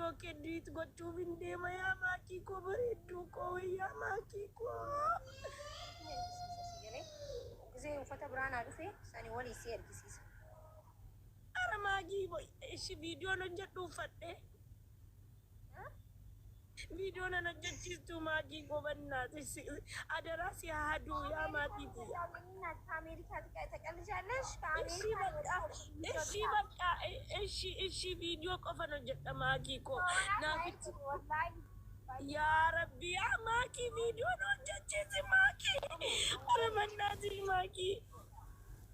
Viidiyoo kee diit gochuuf hin deema yaa maakii koo bareedduu koo yaa maakii koo. Ni argisiisa si galee. Gisee uffata biraa naa dhufe sani walii si argisiisa. Ara maakii ishi viidiyoon hojjedhu uffadhe. Viidiyoo nan hojjechiistuu maakii koo bannaati. Adaraa si haaduu yaa maatii tiyya. ከአሜሪካ ተቀልጃለሽ። እሺ በቃ እሺ በቃ እሺ እሺ viidiyoo qofan hojjedha maakii koo naafichi yaa rabbi yaa maakii viidiyoon hojjechiisi maakii ara mannaati maakii.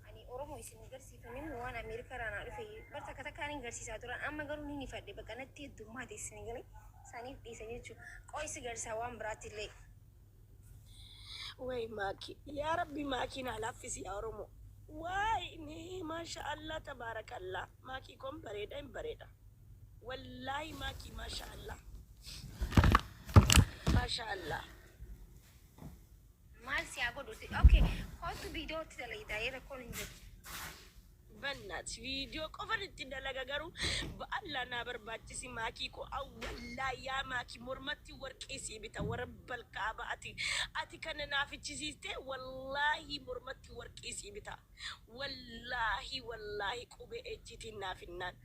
Ani Oromoo isin agarsiifamee waan Ameerikaa irraa naa dhufe bar takka takkaan hin garsiisaa turan amma garuu ni nifadhe bakka natti heddummaate isin galee saniif dhiisa jechuudha. Qo'isi garsiisaa waan biraatti illee. Way maakii yaa rabbi maakii naa laaffisi yaa Oromoo. Waay nee maasha Allah tabaarakallah maakii kun bareeda hin bareeda. Wallaahi maakii maasha Allah. Maasha Allah. Maal si haa godhu? Okay, kootu viidiyootti dalagitaa rakkoon hin jiru. Bannaati viidiyoo qofan itti dalaga garuu ba'allaa naa barbaachisi maakii koo awwallaa yaa maakii mormatti warqee sii bita warra balkaaba ati ati kana naafichisiiste wallaahi mormatti warqee sii bita wallaahi wallaahi qubee ejjiitiin naafinnaan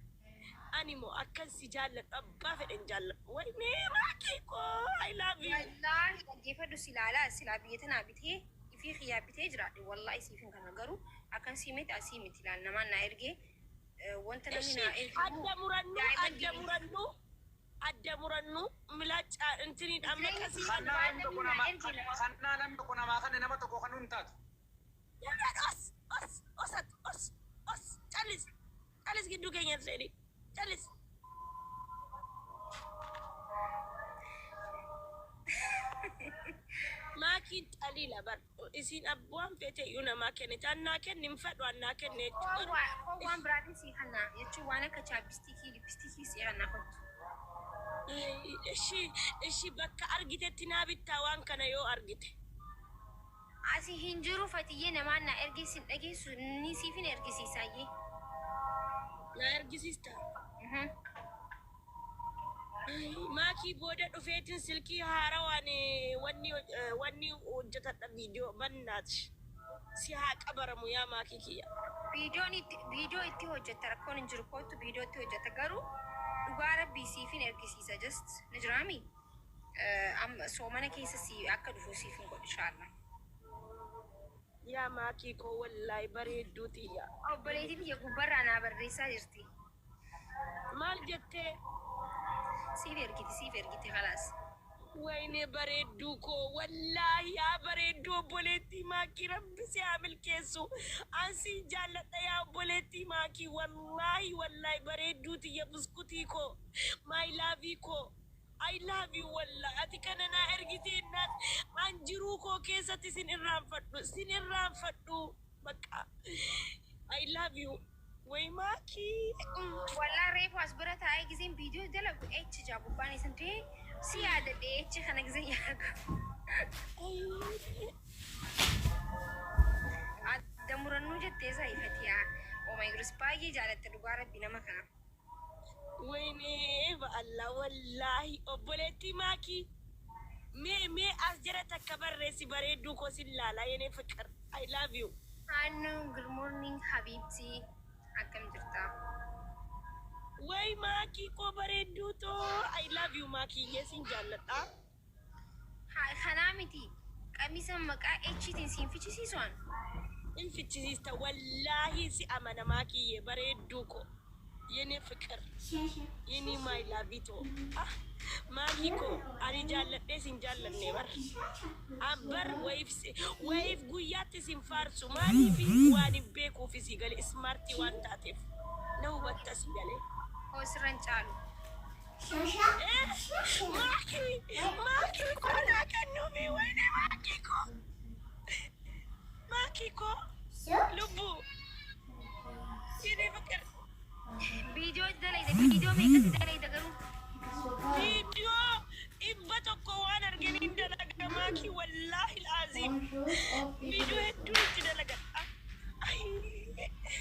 ani moo akkan si jaalladhu abbaa fedhen jaalladhu waynee maakii koo I love you. Wallaahi dhaggeeffadhu silaalaa silaa biyya tanaa bitee ifii xiyyaa bitee jiraadhe wallaahi siifin kana garuu akkan sii miti asii miti ilaal namaan naa ergee wanta namni እሺ naa erge adda murannu adda murannu adda murannu milaacaa intiniidhaan maqasii Kannaa namni tokko namaa kannaa namni tokko namaa kanne nama tokko kan hin taatu. Os os osat os os callis callis gidduu keenya seeni callis. Maakiin xaliila bar isiin abbaan feete iyyuu namaa kennite annaa kenni hin fedhu annaa kenne jechuudha. Waan biraatiin sii kannaa jechuun waan akka chaappistikii lippistikii sii kannaa kottu. እሺ እሺ bakka argitetti naa bittaa waan kana yoo argite. Asii hin jiru fatiyyee namaan naa ergee sin dhageessu ni siifin ergisiisaayyee. Naa ergisiista. Maakii booda dhufeetiin silkii haarawaan wanni wanni hojjetadha viidiyoo bannaati. Si haa qabaramu yaa maakii kiyya. Viidiyoon itti viidiyoo itti hojjetta rakkoon hin jiru kottu viidiyoo itti hojjetta garuu dhugaa rabbii siifin ergisiisa just ni jiraami. Amma soomana keessa si akka dhufu siifin godhu inshaalla. Yaa maakii koo wallaahi bareedduu tiyya. Obboleettiin biyya gubbarraa naa barreessaa jirti. Maal jettee? Siif ergiti siif ergiti khalaas. Wayne bareedduu koo wallaahi yaa bareedduu obboleettii maakii rabbi si haa milkeessu. An siin jaalladha yaa obboleettii maakii wallaahi wallaahi bareedduu tiyya buskutii koo my love koo. I love you wallaahi ati kana naa ergiteennaan an jiruu koo keessatti sin irraanfadhu sin irraanfadhu bakka I love you. Way maakii. Wallaa reefu as bira taa'ee giseen viidiyoo dalagu echi jaa gubbaan isin ta'e si yaadadhe echi kana giseen yaadu. Adda murannoo jettee isaa ifatiyaa. Oh my goodness baay'ee jaalatte dhugaa rabbi nama kana. ወይኔ በአላህ ወላሂ obboleettii maakii mee mee as jala takka barreessi bareedduu koo sin laala የኔ ፍቅር I love you. Hannu good morning habibti akkam jirta? Way maakii koo bareedduu too I love you maakiyyee sin jaalladha. Kanaa miti qamisa maqaa echiitiin siin fichisiisuan. In fichisiista wallaahi si amana maakiyyee bareedduu koo የኔ ፍቅር የኔ my love too ah maakii koo ani jaalladhee sin jaallanne bar abbar wayiif wayiif guyyaatti sin faarsu maaliif waan hin beekuuf si galee smartii waan taateef na hubatta si galee. Hoo sirran caalu. Maakii maakii koo naa kennuufi wayne maakii koo maakii koo lubbuu የኔ ፍቅር. Viidiyoo dalayda viidiyoo meeqatti dalayda garuu? Viidiyoo 100 waan arganiin dalaga maakii wallaahi laaziim viidiyoo hedduu itti dalagadha.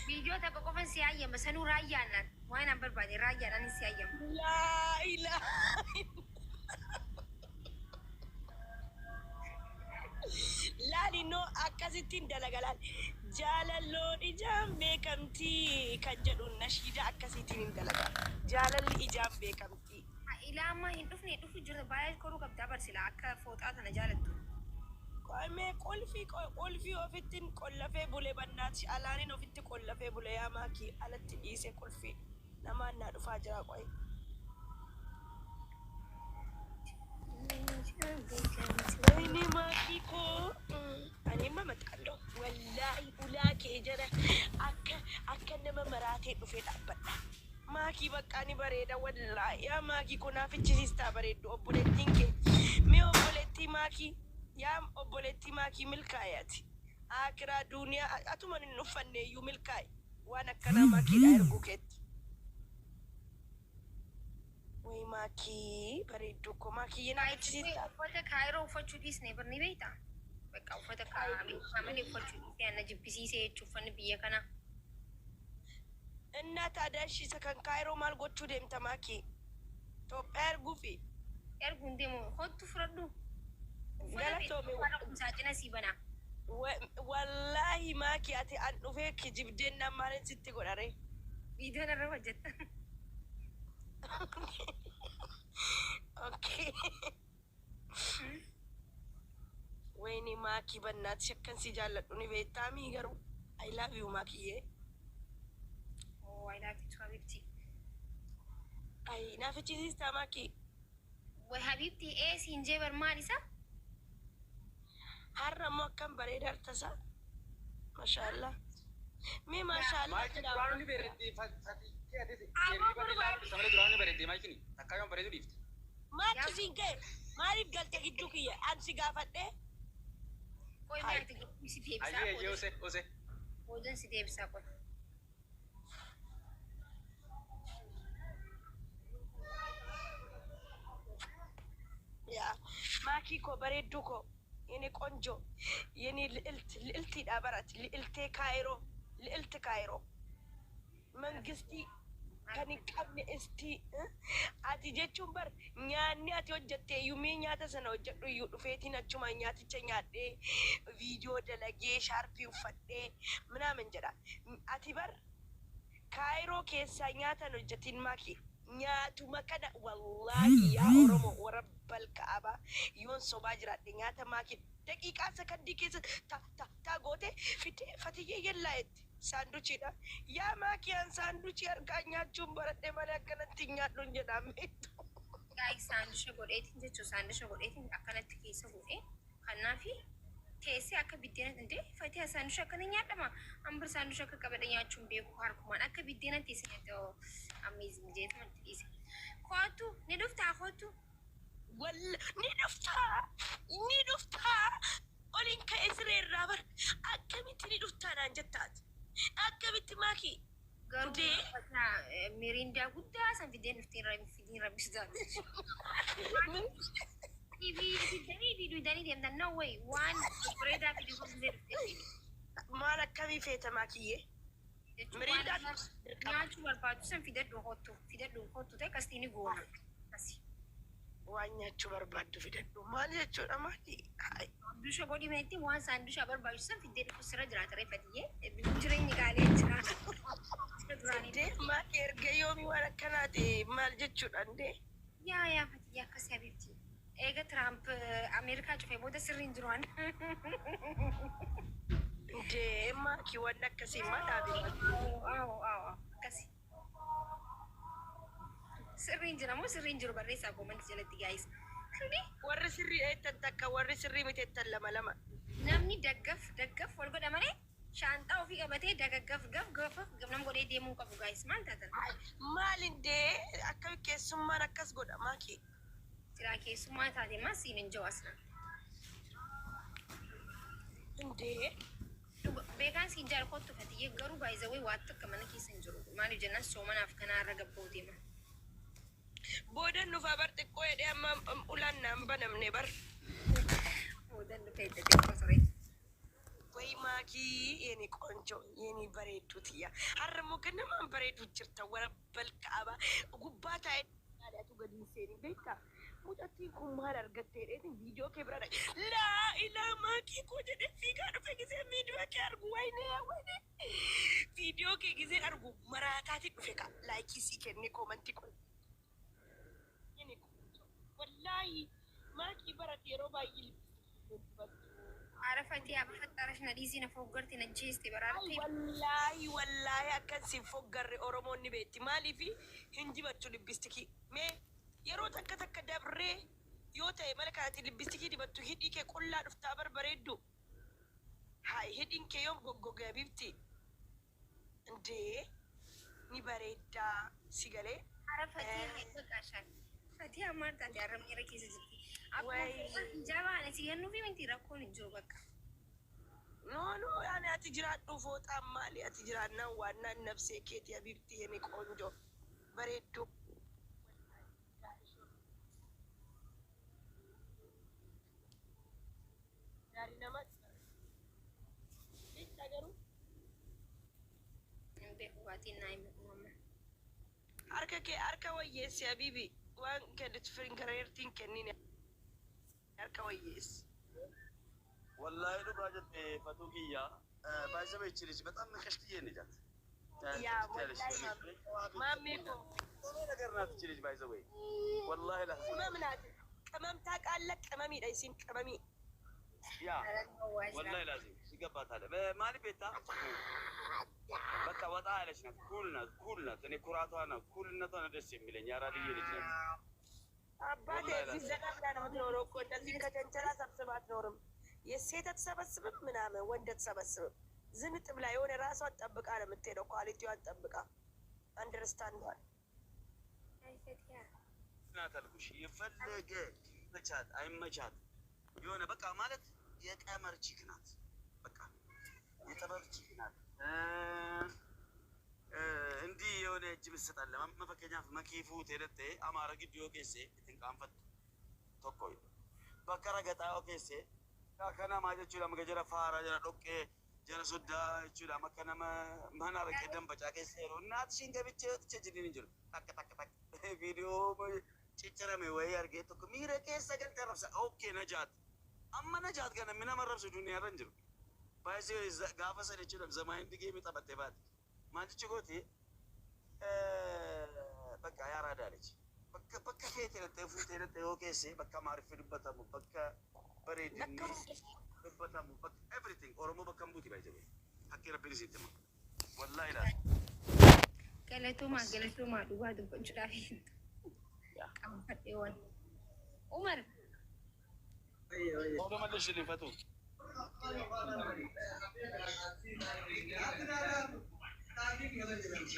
Viidiyoo takka qofan si hayyama sanuu raayyaadhaan waan an barbaade raayyaadhaan si hayyama. Laa ilaa Akkasittiin dalagalaan jaalalloon ijaan beekamtii kan jedhu nashiida akkasiitiin hin dalagaa. Jaalalli ijaan beekamtii. Ilaa ammaa hin dhufne, dhufu jirta, baay'ee koruu qabdaa barsila akka fooxaa tana jaalattu. Mee qulfii, qulfii ofittiin qollafee bule bannaati, alaaniin ofitti qollafee bule. Yaa maakii, alatti dhiise qulfii, namaan naa dhufaa jira, qoy. Wayne maakii koo, ani amma maxxallo wallaahi ulaa kee jala akka nama maraatee dhufee dhaabbadha. Maakii, bakka ni bareeda wallaahi. Yaa maakii koo, naaf ichisiistaa bareeddu obboleettiin kee. Mee obboleettii maakii, yaa obboleettii maakii, milkaa'e ati. Akiraa duuniyaa atuman hin uffanne iyyuu milkaa'e waan akkanaa maakiidha erguu keetti. Way maakii bareedduu koo, maakii naaf ichisiistaa. Uffata Kaayiroo uffachuu dhiisne bar, ni beektaa? Bakka uffata kaa'amanii uffachuu dhiisne, ana jibbisiisee jechuun uffanni biyya kanaa. እና ታዲያ እሺ isa kan Kaayiroo maal gochuu deemta maakii? Itoophiyaa erguufi? Erguun deemu, kottu fudhadhu. Galatoome. Uffata cina sii banaa. Wallaahi maakii, ati an dhufee kijibdeen maalin sitti godhare? Viidiyoon irra hojjetta. Okay. Wayne maakii bannaati, akkan si jaalladhu ni beektaamii garuu? I love you maakiyyee. Oh, I love you too, Habibti. Ay, naaf ichisiistaa maakii? Way Habibti, ee siin jee bar, maal isa? Har'a immoo akkam bareeda hartasaa. Mashaallah. Mee mashaallah. Maakiin duraanuu ni bareeddi. Fatii atis malee duraanuu ni bareeddi maakiin. Takkaa yoon bareedu dhiifte. Maaltu siin ga'e? Maaliif galte gidduu kiyya? An si gaafadhee? Qoy, maal si deebisaa? Ayyee ayyee, ose ose. Boodan si deebisaa, qoy. Yaa maakii koo, bareedduu koo, የኔ ቆንጆ፣ የኔ ልዕልት፣ ልዕልቲidha barat, ልዕልtee Kaayiroo, ልዕልት Kaayiroo, mangistii kan hin qabne istii ati jechuun bar, nyaanni ati hojjatte iyyuu, mee nyaata sana hojjedhu iyyuu dhufeetiin achuma nyaaticha nyaadhee viidiyoo dalagee shaarpii uffadhee ምናምን jedha. Ati bar Kaayiroo keessaa nyaatan hojjetin maakii, nyaatuma kana wallaahi yaa Oromoo, warabbal ka'aba, yoon sobaa jiraadhe, nyaata maakii daqiiqaa sakandii keessa ta ta ta goote fidee fatiyyee yellaa'etti saanduchiidha. Yaa maakiyaan, saanduchii harkaa nyaachuun baradhe malee akkanatti hin nyaadhuun jedhaan beektu. Gaa'ii saandisha godheetiin jechuun, saandisha godheetiin akkanatti keessa godhee kanaafi teessee akka biddeena indee fatee saandisha akkana nyaadhama. Hambir saandisha akka qabadhe nyaachuun beeku, harkumaan akka biddeena teessee nyaate, amazing jeetuma itti dhiise. Kootu, ni dhuftaa? Kootu. Walla ni dhuftaa, ni dhuftaa, oliin ka'ee siree irraa bar, akkamitti ni dhuftaa naan jettaati, akkamitti maakii? Garuu Dee? Mirindaa guddaa san fideen dhuftee fidiin rabbi sodaatu. Fiddanii fiduudanii deemtan, no way, waan bareedaa fiduu fidee dhuftee. Maal akkamii feeta maakiyyee? Jechuun Mirindaa waan nyaachuu barbaadu san fidadhu kottu, fidadhu kottu, ta'e kastii goona. Asi. Waan nyaachuu barbaaddu fidadhu maal jechuudha maakii? Hai. Saandusha godhi meetti, waan saandusha barbaachisu san fiddee dhufu sirra jiraata reeffatiyyee. Jireenyi gaalee jira. Duraanii. Dee maakii, erga yoomii waan akkanaa ta'e maal jechuudha ndee? Yaa yaa fatiyyee, akkasii habibti. Eega Tiraamp Ameerikaa cufee booda sirriin jiru waan. Ndee maakii, waan akkasii maal dhaabe? Awo awo, akkasii. Sirriin jira moo sirriin jiru, barreessaa comment jalatti, guys. Hindi. Warri sirrii eettan takka, warri sirrii miti eettan lama lama. Namni daggaf daggaf wal godha malee shaanxaa ofii qabatee dagaggaf gaf gaf nama godhee deemuu qabu, guys, maal taatan? Maal indee, akkami keessummaan akkas godha maakii? Silaa keessummaa taate maa siin hin jiru asna. Indee. Beekaan siin jaal, kottu fatiyyee, garuu baay'izawee waan takka mana keessa hin jiru. Maaliif jennaan soomanaaf kanaa irra gabba'u deema. Boodan dhufaa bar, xiqqoo jedhee amma ulaan naan banamne bar. Boodan dhufee itti xiqqoo ture. Way maakii, የኔ ቆንጆ, የኔ bareedduu tiyya, har'a immoo gannamaan bareedu jirta, wara balqaaba gubbaa taa'ee yaadatu gadi hin seenin beektaa? Mucattiin kun maal argattee dheetin viidiyoo kee bira dhaqe. Laa ilaa maakii koo jedhee fiigaa dhufe gisee viidiyoo kee argu waynee waynee. Viidiyoo kee giseen argu maraataatiin dhufe ka like sii kennee comment kun. Wallaahi maakii barate yeroo baay'ee lipstick Ara Fatiyaa bafaxxarash na dhiisii na foggarti na jeeste baraarte. Wallaahi wallaahi akkan sin foggarre Oromoon ni beekti. Maaliif hin dibattu lipstick? Mee yeroo takka takka dabree yoo ta'e mala kanatti lipstick dibattu hidhii kee qullaa dhuftaa barbareeddu. Hayi hidhiin kee yoom goggoge bifti? Indee ni bareeddaa si galee. Ara Fatiyaa baqaashaan. Fatiyaa maal taate har'a miira keessa jirti. Akkuma Wayi. jabaan si kennuufi miti rakkoon hin jiru bakka. No no ani ati jiraadhu fooxaan maali ati jiraannaan waannaan nafsee keeti habibti የኔ ቆንጆ bareedduu. Gaarii nama beektaa garuu Hin beeku waatiin naa hime uumama. Harka kee harka wayyeessi habibi waan kennitu firingareertiin kennine harka wayyeessi. Wallaahi dhugaa jette fatuu kiyya baay'isa beechi በጣም ቀሽትዬ ነች። Yaa wallahi maammee koo ጥሩ ነገር ናት እቺ ልጅ by the way ወላሂ ላዚ ቅመም ናት። ቅመም ታውቃለህ? ቅመሚidha isiin ቅመምii. ያ ወላሂ ላዚ ይገባታል። ማሊ ቤታ በቃ ወጣ ያለች ናት። Cool ናት፣ cool ናት። እኔ ኩራቷ ነው cool ነቷ ነው ደስ የሚለኝ። የአራድዬ ልጅ ናት። አባቴ እዚህ ዘና ብላ ነው የምትኖረው እኮ እንደዚህ ከቸንቸላ ሰብስባ አትኖርም። የሴት አትሰበስብም ምናምን ወንድ አትሰበስብም። ዝንጥ ብላ የሆነ ራሷን ጠብቃ ነው የምትሄደው፣ quality ዋን ጠብቃ understand ዷል። ናት አልኩሽ። የፈለገ ይመቻት አይመቻት የሆነ በቃ ማለት የቀመር chick ናት። በቃ የጥበብ chick ናት። እንዲህ የሆነ እጅ ምስጣለ መፈከኛፍ መኪፉ ቴለቴ አማረ ግድ yoo keesse ittiin qaanfattu tokko bakka ragaxaa yoo keesse akka namaa jechuudha maka jara faaraa jara dhoqqee jara soddaa jechuudha akka nama mana arqee dambacaa keessa yeroo እናትሽን ገብቼ ወጥቼ ጅኒን hin jiru takka takka takka viidiyoo ciccirame wayii argee tokko miira keessa galte arrabsa. Okay, Najaat amma Najaat kana namni nama arrabsu duniyaarra hin jiru. Baay'ee gaafa sana jechuudha zamaan digee taphattee baate maal jechu gooti በቃ ያራዳ ልጅ bakka feete dhattee fuutee dhattee yoo keesse bakka Amaariffi dubbatamu bakka bareedinni dubbatamu bakka everything Oromoo bakka hin buuti baay'ee haqqi rabbiin isitti hima wallahi laata. Galatoomaa galatoomaa dhugaa dubbachuudhaaf qaanfadhee waan. Umar. Odo mallesh fatu.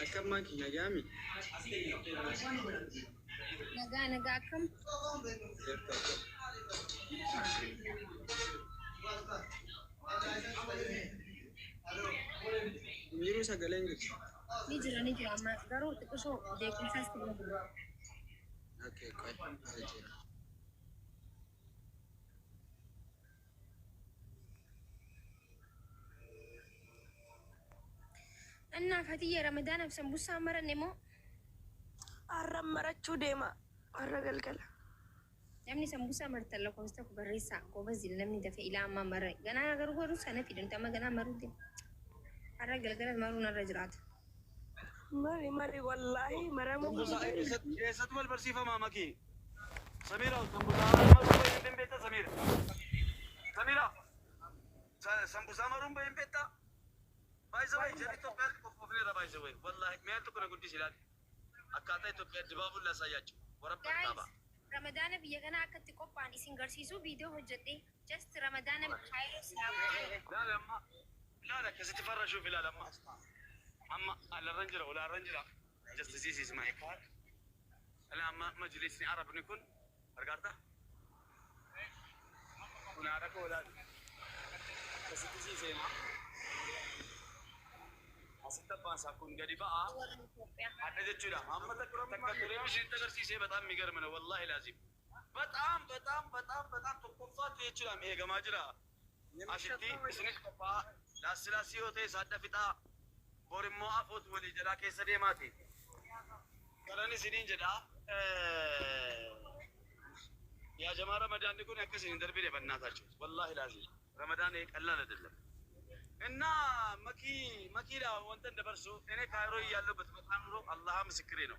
Akkam maaki nagaami? Nagaa nagaa akkam? Jirtu akkam? Miiruu sagaleen jirtu. Ni jira ni jira amma garuu xiqqisoo beekumsaas ta'uu jira. Okay, ቆይ jira. እና Fatiyya ramadaanaaf sambuusaa maranne moo? Har'a marachuu deema. Har'a galgala. Namni sambuusaa martan lakkoofsa tokko barreessaa goobazii namni dafee ilaa ammaa mara ganaa garuu garuu sana fidan amma ganaa maruu deema. Har'a galgala maruu narra jiraata. Mari mari wallaahi maramuu. Eessatti wal barsiifamaa makii? Samiira sambusaa maruun bahin beektaa Samiira? Samiira sambusaa maruun bahin beektaa? By the way, jarri Itoophiyaatti qophoofneerra by the way. Wallahi mi'a tokko na guddisi ilaali. Akkaataa Itoophiyaa dibaabuun laasayyaachuu. Warabba Guys, kitaaba. Ramadaana biyya kanaa akkatti qophaa'an isin garsiisuu viidiyoo hojjedhe just ramadaana kaayiroo silaaf Ilaali amma. Ilaali akkasitti farrashuuf ilaali amma. Amma alarran jira olaarran jira. Just this is my car. Ilaali amma majlisni Arabni kun argaarta? Kun haadha koo ilaali. Akkasitti sii seenaa. Asitti abbaan isaa kun gadi ba'aa. Warra Itoophiyaa. Adda jechuudha. Amma takka takka turee isheen agarsiisee በጣም የሚገርም ነው። ወላሂ ላዚም በጣም በጣም በጣም በጣም tokkoffaatu jechuudha eegamaa jira. Asitti isinis qophaa'a. Laassi yoo ta'e sadda fixaa. Bor immoo afoot walii jalaa keessa deemaati. Kanan isiniin jedha. ያ ጀማ ረመዳን kun akkasiin hin darbine በእናታችሁ ወላሂ ላዚም ረመዳን ይሄ ቀላል አይደለም። እና መኪ መኪና ወንተን ደበርሱ እኔ ካይሮ እያለሁ ብትመጣ ኑሮ አላህ ምስክሬ ነው።